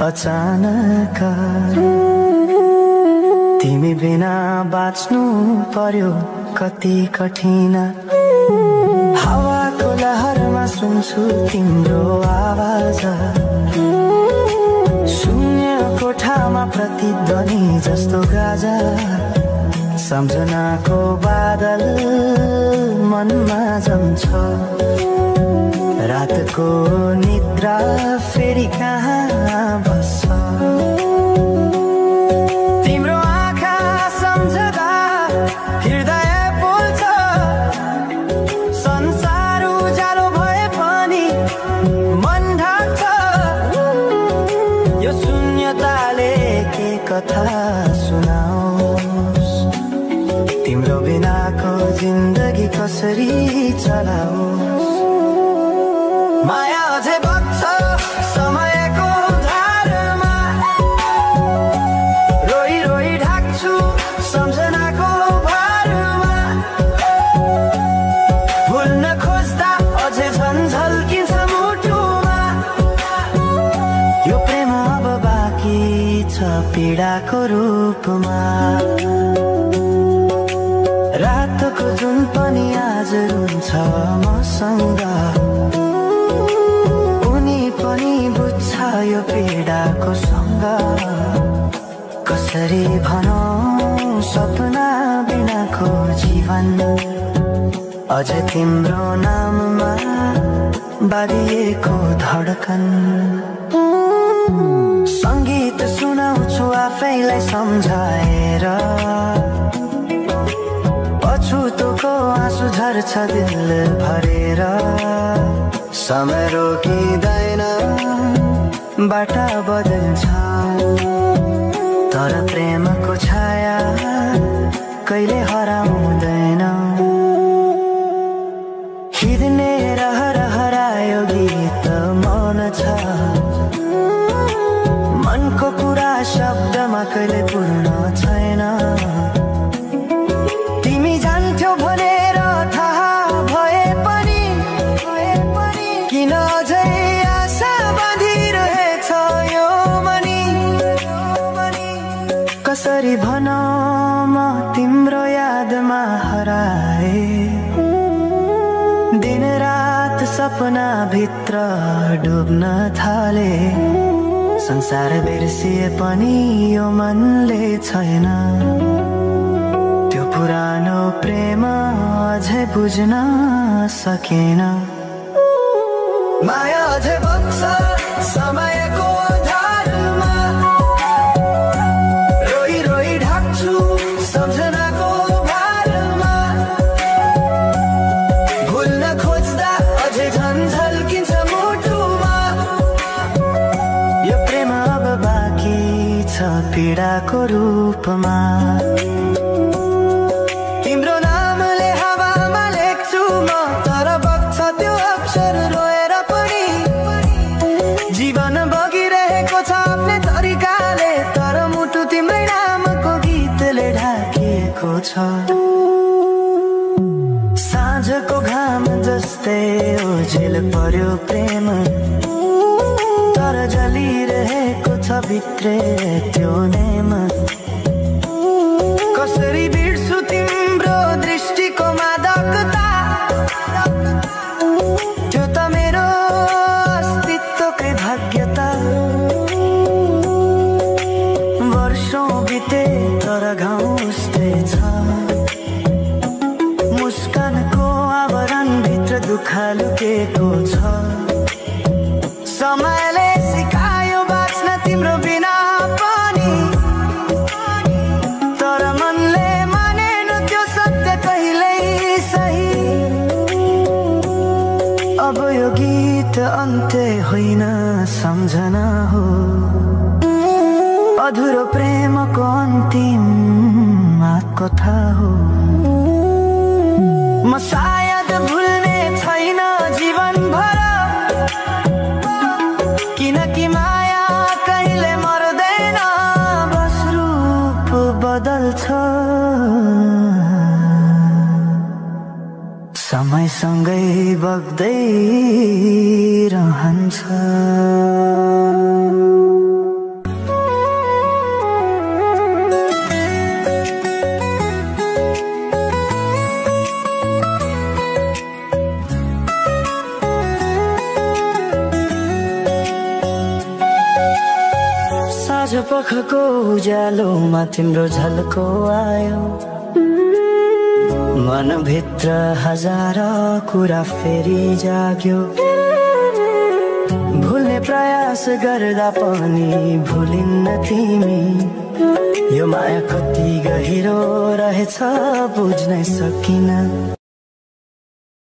अचानक तिमी बिना बाँच्नु पर्यो कति कठिन। हावाको लहरमा सुन्छु तिम्रो आवाज, शून्य कोठामा प्रतिध्वनि जस्तो गाजा। सम्झनाको बादल मनमा जम्छ, रातको निद्रा फेरि कहाँ बस्छ। तिम्रो आँखा सम्झदा हृदय पोल्छ, संसार उज्यालो भए पनि मन ढाक्छ। यो शून्यताले के कथा सुनाओस्, तिम्रो बिनाको जिन्दगी कसरी चलाओस्। माया अझै बग्छ समयको धारमा, रोई रोई ढाक्छु सम्झनाको भारमा। भुल्न खोज्दा अझै झन् झल्किन्छ मुटुमा। यो प्रेम अब बाँकी छ पीडाको रूपमा। रातको जुन पनि आज रुन्छ मसँग, पनि बुझ्छ यो पीडाको सँग। कसरी भनौं सपना बिनाको जीवन, अझ तिम्रो नाममा बाँधिएको धडकन। संगीत सुनाउँछु आफैलाई सम्झाएर, पछुतोको आँसु झर्छ दिल भरेर। समय रोकिँदैन बाटा बदल्छ, तर प्रेमको छाया कहिले हराउँदैन। हिँड्ने हरायो गीत मौन छ, मनको कुरा शब्दमा कहिले पूर्ण छैन। तिमी जान्थ्यौ भनेर थाहा भए पनि किन अझै आशा बाँधिरहेछ यो मनी। कसरी भनौं म तिम्रो यादमा हराए, दिन रात सपना भित्र डुब्न थाले। संसार बिर्सिए पनि यो मनले छैन, त्यो पुरानो प्रेम अझै बुझ्न सकेन। माया अझै बग्छ समयको धारमा, रोई रोई ढाक्छु सम्झनाको भारमा। भुल्न खोज्दा अझै झन् झल्किन्छ मुटुमा। यो प्रेम अब बाँकी छ पीडाको रूपमा। तिम्रो नामले हावामा लेख्छु म, तर बग्छ त्यो अक्षर रोएर पनि। जीवन बगिरहेको छ आफ्नै तरिकाले, तर मुटु तिम्रै नामको गीतले ढाकिएको छ। साँझको घाम जस्तै ओझेल पर्यो प्रेम, तर जलिरहेको छ भित्रै त्यो नेम। कसरी बिर्सु तिम्रो दृष्टिको मादकता, त्यो त मेरो अस्तित्वकै भाग्यता। वर्षौं बिते तर घाउ उस्तै छ, मुस्कानको आवरण भित्र दुःख लुकेको छ। समयले सिकायो बाँच्न तिम्रो बिना पनि, तर मनले मानेन त्यो सत्य कहिल्यै सही। अब यो गीत अन्त्य होइन सम्झना हो, अधुरो प्रेमको अन्तिम कथा हो। म सायद भुल्ने छैन जीवन भर, किनकि माया कहिले मर्दैन, बस रूप बदल्छ। समयसँगै बग्दै रहन्छ। साँझ पखको उज्यालोमा तिम्रो झल्को आयो, मनभित्र हजार कुरा फेरि जाग्यो। भुल्ने प्रयास गर्दा पनि भुलिन्न तिमी, यो माया कति गहिरो रहेछ बुझ्नै सकिन।